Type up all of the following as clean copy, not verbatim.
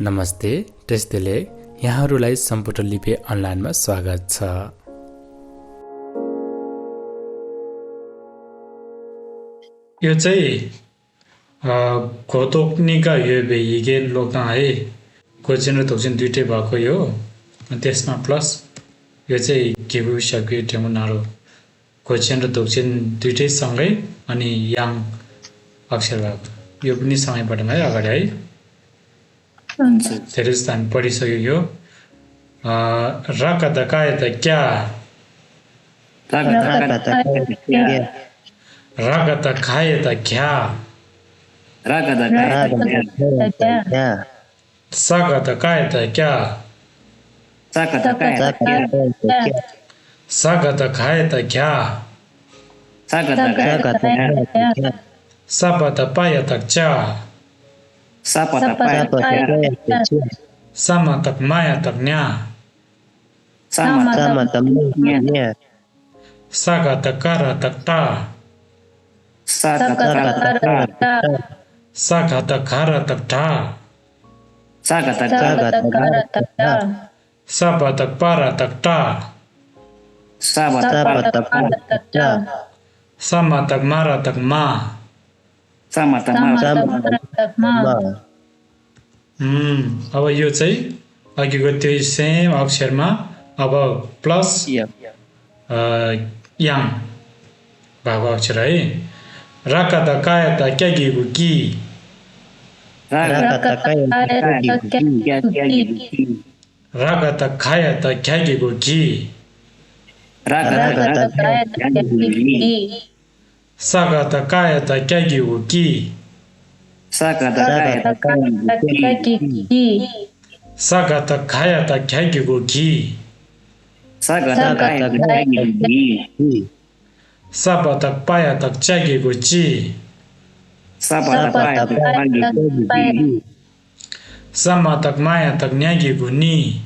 नमस्ते, त्यसैले यहाँहरूलाई सम्पूर्ण लिपि अनलाइनमा स्वागत छ। यो चाहिँ घोतोक्निका यो हिगे लोकना है कोचिन र तोक्सिन दुईटै भएको यो त्यसमा प्लस यो चाहिँ केबु शब्द टेमुनारो कोचिन र तोक्सिन दुईटै सँगै अनि याङ अक्षर भएको यो पनि सँगै पढ्नु है अगाडि है। धेरै जस्तो हामी पढिसक्यो यो रका दकाय त क्या रका त खाए त क्या सका त काय त क्या सका त खाए त क्या सपा त पाय त चा sama tak maya tak nya saga tak kara tak ta saga tak kara tak ta sapa tak para tak ta sama tak mara tak ma अब यो चाहिँ अघिको त्यही सेम अक्षरमा अब प्लस याङ भएको अक्षर है। राका त काया त क्यागीको की राका त खाया त क्यागीको की साका त काया त क्यागीको की Saka ta kaya ta kyagi go ki Sapa ta paya ta chagi go chi Sama ta maya ta nyagi go ni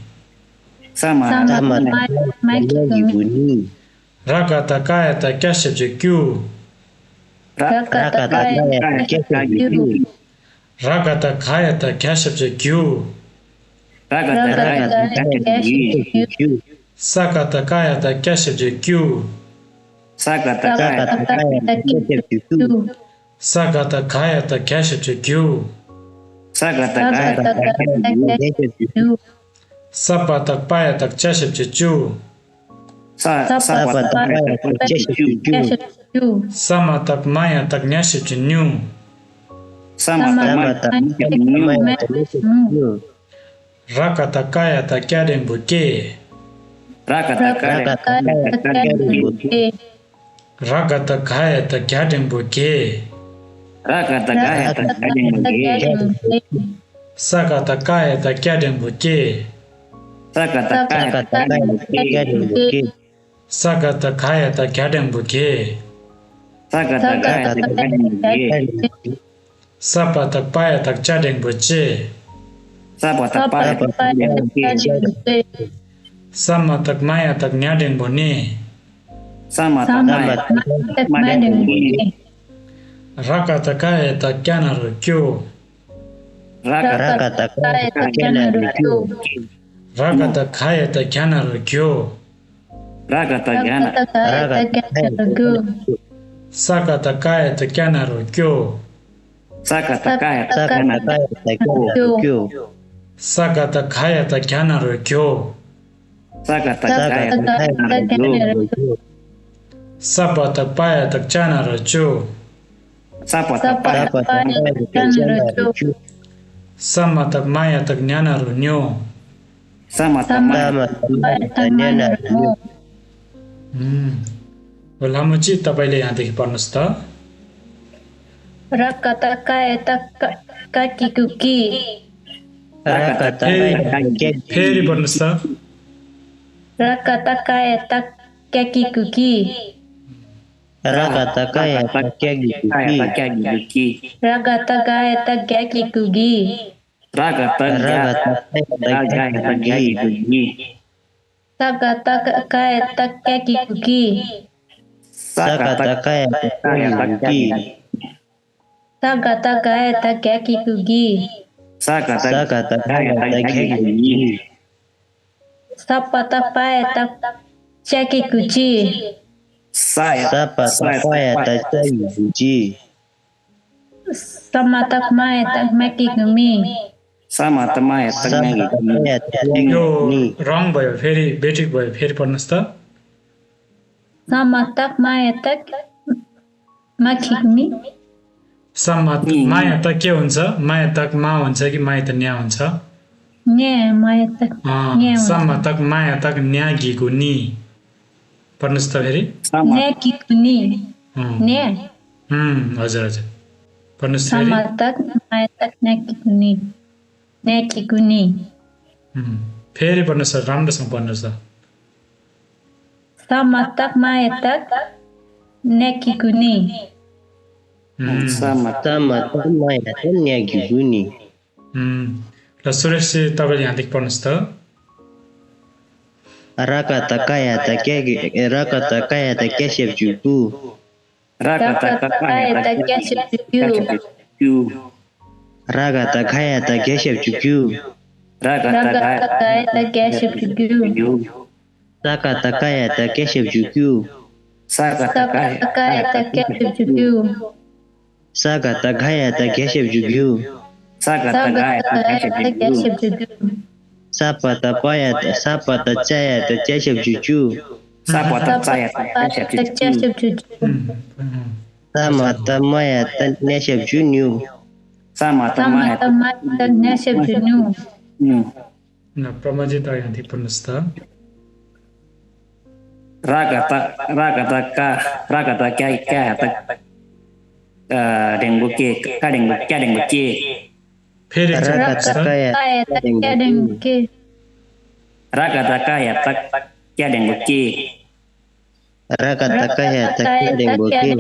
Raka ta kaya ta kyashib je kyu Raka ta khaya ta kyashib je kyu Saka ta kaya ta kyashib je kyu Saka ta khaya ta kyashib je kyu Sapa ta paya ta kyashib je chu Sama tak maya tak nyashib je nyu Raka ta kaya ta kyadeng buke Raka ta kaya ta kyadeng buke Saka ta kaya ta kyadeng buke Saka ta kaya ta kyadeng buke Sapa tak paya tak chadeng buche Sama tak maya tak nyadeng bone Raka ta kaya ta kyanaru kyo Raka ta kaya ta kyanaru kyo Saka ta kaya ta kyanaru kyo Saka ta kaya ta kyanaru kyo Sapa ta paya ta kyanaru cho Sama ta maya ta nyanaru nyo लामुची तपाईले यहाँदेखि पढ्नुस् त फेरि पढ्नुस् त Sakata kayata kegi. Sapata paeta chaki kuchi. Sapata payata kegi. Samatak maeta maki gumi. यो रङ भयो फेरि बेठिक भयो फेरि पढ्नुहोस् त Samatak maeta maki gumi. माया त के हुन्छ माया तक मा हुन्छ कि माया त न्या हुन्छ Nye maeta nye. तक माया तक न्या घिको नि पढ्नुहोस् त फेरि Ne kikuni. Ne. हजुर हजुर पढ्नुहोस् फेरि Samatak maeta ne kikuni. Ne kikuni. फेरि पढ्नुहोस् राम्रोसँग पढ्नुहोस् त Samatak maeta ne kikuni. Samata mayata nyagiguni. ल सुरेश तपाईले यहाँदेखि पढ्नुहोस् त Rakata kayata kesef juku. Rakata kaeta keshuku. Ragata kayata kesef juku. Rakata kaeta keshuku. Sakata kayata kesef juku. Sakata kaeta keshuku. Sagata kayata kesef juku. Sakata kaeta keshuku. Sapata chayata kesef juku. Sapata keshuku. Samata mayata nesef junu. Samata maeta neshuku. ल प्रमजित यहाँदेखि पढ्नुहोस् त Ragata kayata denguke kadengbuke. फेरि Ragata Kaeta kedenke. Ragata kayata kadengbuke. Ragata kayata kedengboke.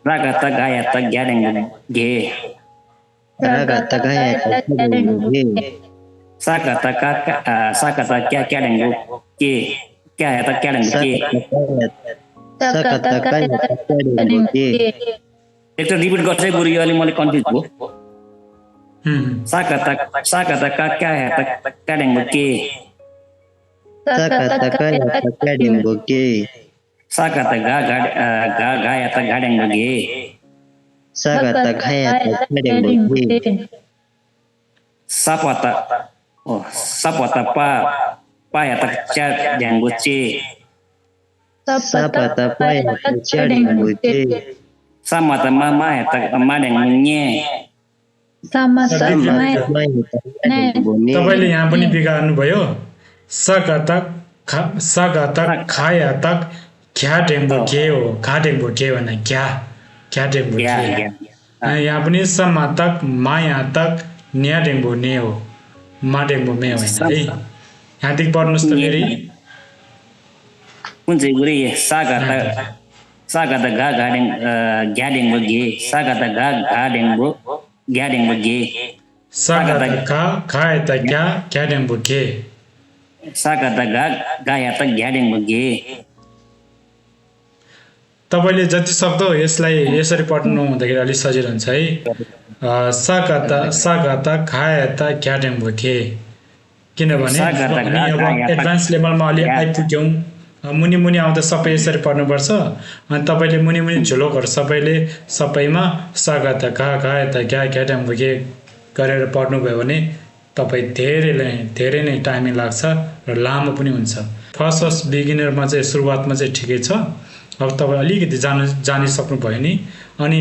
Ragata kayata kadengbuke. Ragata kayata kedengboke. Sakata kadengbuke. Kayata kadengbuke. Sakata kayata kedengboke. एकचोटि repeat गर्छु है गुरु यो अलि मैले कन्फ्युज भयो साकता kayata kadengbuke. Sakata kayata kedengboke. Sakata gayata kadengbuke. Sagata kayata kedengboke. Sapata payata kadengbuke. Sapata payata kedengboke. Samata mayata madengmunye. Samata maeta तपाईले यहाँ पनि बिगार्नु भयो सगता खायाता ख्याटेम्बो के हो खाटेम्बो के भन्ने ख्याटेम्बो के यहाँ पनि समातक मायातक न्याटेम्बो ने हो माटेम्बो मे होइन है यहाँदेखि पढ्नुहोस् त फेरि कुन चाहिँ गुरु sagata gadengbo ge sagata gadengbo ge सगता खायाता ख्याटेम्बो के sagata gayata gadengbo ge तपाईले जति सक्दो यसलाई यसरी पढ्नु हुँदाखेरि अलि सजिलो हुन्छ है सगता खायाता ख्याटेम्बो के किनभने हामी अब एडभान्स लेभलमा अलि आइपुग्यौं मुनि मुनि आउँदा सबै यसरी पढ्नुपर्छ अनि तपाईले मुनि मुनि झोलकहरु सबैमा सगता खायाता ख्याटेम्बो के गरेर पढ्नु भयो भने तपाई धेरै नै टाइमिङ लाग्छ र लामो पनि हुन्छ फर्स्ट बिगिनरमा चाहिँ सुरुवातमा चाहिँ ठिकै छ अब तपाई अलिकति जानिसक्नु भयो नि अनि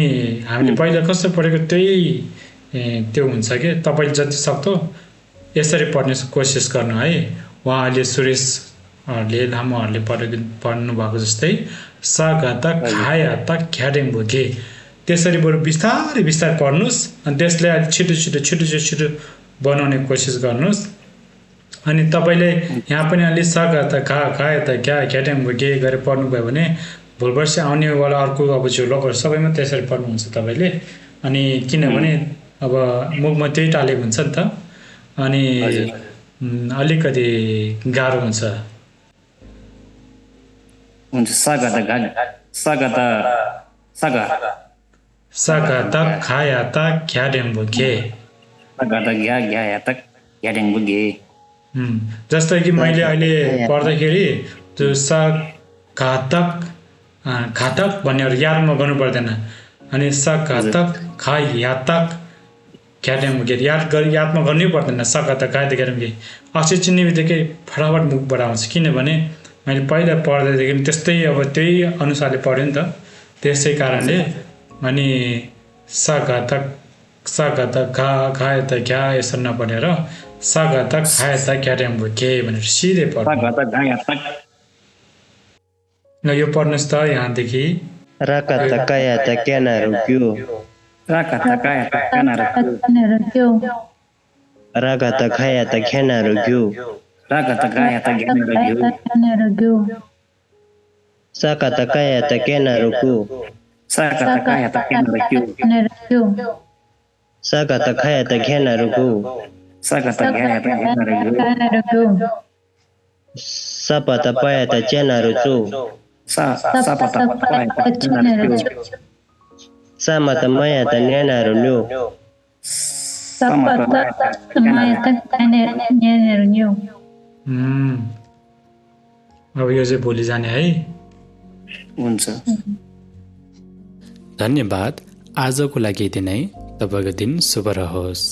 हामीले पहिला कस्तो पढेको त्यो हुन्छ के तपाईले जति सक्दो यसरी पढ्ने कोसिस गर्नु है उहाँले सुरेशले लामोहरुले पढ्नु भएको जस्तै सगता खायाता ख्याटेम्बो के त्यसरी बरु बिस्तारै पढ्नुस् अनि त्यसलाई अलि छिटो बनाउने कोसिस गर्नुस् अनि तपाईले यहाँ पनि अलि सगता खायाता ख्याटेम्बो के गरेर पढ्नु भयो भने भोलिपर्सि आउने वाला अर्को अब झोलकहरु सबैमा त्यसरी पढ्नुहुन्छ तपाईले अनि किनभने अब मुखमा त्यही टालेको हुन्छ नि त अनि अलिकति गाह्रो हुन्छ sagata सगता खायाता ख्याटेम्बो के गर्दा घ्या घ्या यातक घ्याडेङ बुगे जस्तै कि मैले अहिले पढ्दाखेरि त्यो सा घातक घातक भन्नेहरू यादमा गर्नु पर्दैन अनि सा घातक खा यातक घ्याडेङ बुगे यादमा गर्नै पर्दैन सा घातक खा घ्याडेङ बुगे अक्षर चिन्ने बित्तिकै फटाफट मुखबाट आउँछ किनभने मैले पहिला पढ्दैदेखि त्यस्तै अब त्यही अनुसारले पढ्यो नि त त्यसै कारणले अनि सा घातक घा खाए त घ्या यसरी नपढेर सा घातक खाए त घ्याडेङ बुगे भनेर सिधै पढ्नु यो पढ्नुहोस् त यहाँदेखि राका तकाया तक्याना रुक्यो राका तकाया तक्याना रुक्यो राका तखाया तख्याना रुक्यो राका तकाया तक्याना रुक्यो साका तकाया तक्याना रुक्यो साका तकाया तक्याना रुक्यो साका तखाया तख्याना रुक्यो साका तकाया तक्याना रुक्यो Sapa तपाया तच्याना रुचो Sapa तपाया तक्याना रुक्यो sama tamaya tanyana runyo अब यो चाहिँ भोलि जाने है हुन्छ धन्यवाद आजको लागि यति नै तपाईको दिन शुभ रहोस्